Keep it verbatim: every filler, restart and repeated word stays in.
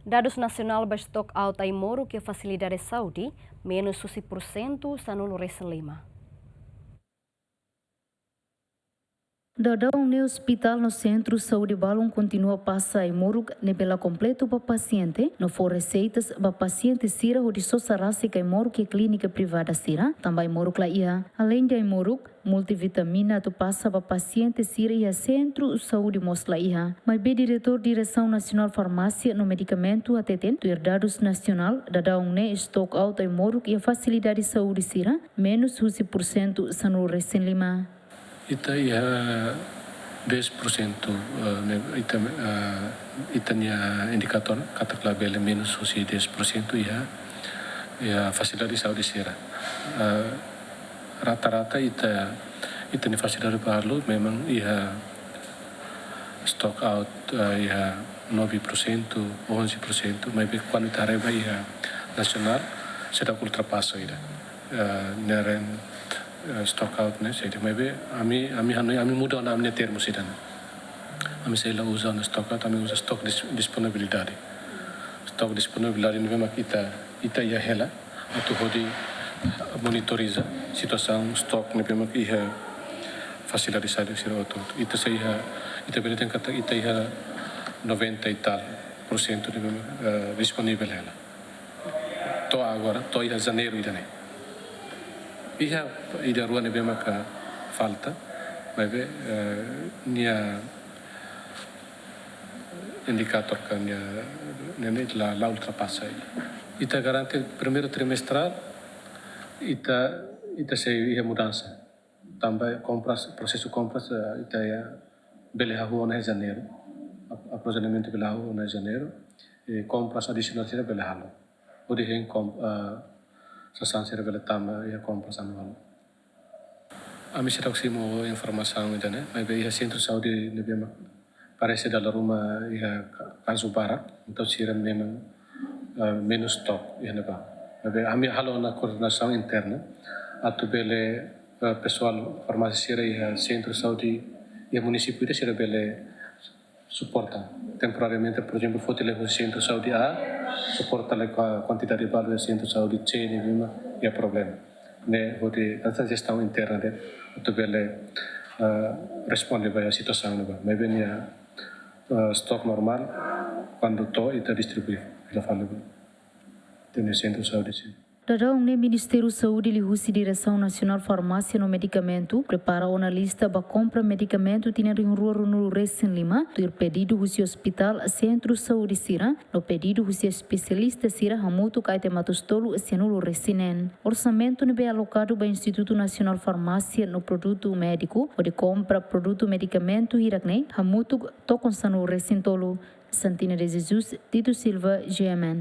Dadus nasionál ba stock out ai-moruk iha fasilidade saúde, menus husi pursentu sanulu-resin-lima. Daudaun ne'e ospitál no sentru saúde balun kontinua pasa ai-moruk ne'ebé la kompletu ba pasiente, no fó reseitas ba pasiente sira hodi sosa rasik ai-moruk iha klínika privada sira, tanba ai-moruk la iha. Aleinde ai-moruk, multivitamina atu pasa ba pasiente sira iha sentru saúde mós la iha. Maibé Diretór Diresaun Nasionál Farmásia no Medikamentu hateten, tuir dadus nasionál, daudaun ne'e stock out ai-moruk iha fasilidade saúde sira, menus husi pursentu sanulu-resin-lima. Ita iha dez pursentu, eh, ne'e, ita, eh, ita-nia indikatór katak labele menus husi dez pursentu iha, iha fasilidade saúde sira. Eh, rata-rata ita, ita-nia fasilidade balu memang iha stock out, eh, iha nove pursentu, onze pursentu, maibé kuandu ita haree ba iha nasionál, seidauk ultrapasa ida. Eh, ne'e ren, eh, stock out ne'e, sei, maibé ami, ami hanoin, ami muda ona ami-nia termu sira-ne'e. Ami sei la uza ona stock out, ami uza stock dis-, disponibilidade. Stock disponibilidade ne'ebé mak ita, ita iha hela atu hodi monitoriza situasaun stock ne'ebé mak iha fasilidade saúde sira hotu. Ita sei iha, ita bele dehan katak ita iha noventa e tal pursentu ne'ebé mak, eh, disponivel hela. To'o agora, to'o iha Janeiru ida-ne'e. Iha ida rua ne'ebé maka falta, maibé, eh, nia indikatór ka nia, ne'e la, la ultrapasa. Ita garante primeiru trimestrál, ita, ita sei iha mudansa. Tanba kompras, prosesu kompras, eh, ita iha bele hahú ona iha Janeiru. Ap-, aprovizionamentu bele hahú ona iha Janeiru. I kompras adisionál sira bele halo. Hodi hein kom-, eh, sasán sira bele tama iha kompras anuál. Ami seidauk simu informasaun ida-ne'e, maibé iha sentru saúde ne'ebé mak parese dala ruma iha ka-, kazu barak, entaun sira memang, eh, menus stock iha ne'ebá. Maibé ami halo ona koordenasaun interna, atu bele, eh, pesoál farmásia sira iha sentru saúde iha munisípiu ida sira bele suporta temporariamente, por ezemplu, foti liu husi sentru saúde A, suporta liu ho kuantidade balu iha sentru saúde C, ne'ebé mak iha problema. Ne'e hodi hanesan jestaun interna de'it, atu bele, eh, responde ba iha situasaun ne'ebá. Maibé nia, eh, stock normál, kuandu to'o ita distribui fila fali ba ita-nia sentru saúde sira. Daudaun ne'e Ministériu Saúde liuhusi Diresaun Nasionál Farmásia no Medikamentu prepara ona lista ba kompra medikamentu tinan rihun rua ruanulu-resin-lima, tuir pedidu husi ospitál, sentru saúde sira, no pedidu husi espesialista sira hamutuk item atus tolu sianulu-resin-neen. Orsamentu ne'ebé alokadu ba Institutu Nasionál Farmásia no Produtu Médiku, hodi kompra produtu medikamentu hirak-ne'e, hamutuk tokon sanulu-resin-tolu. Santina de Jesus, Tito Silva, G M N.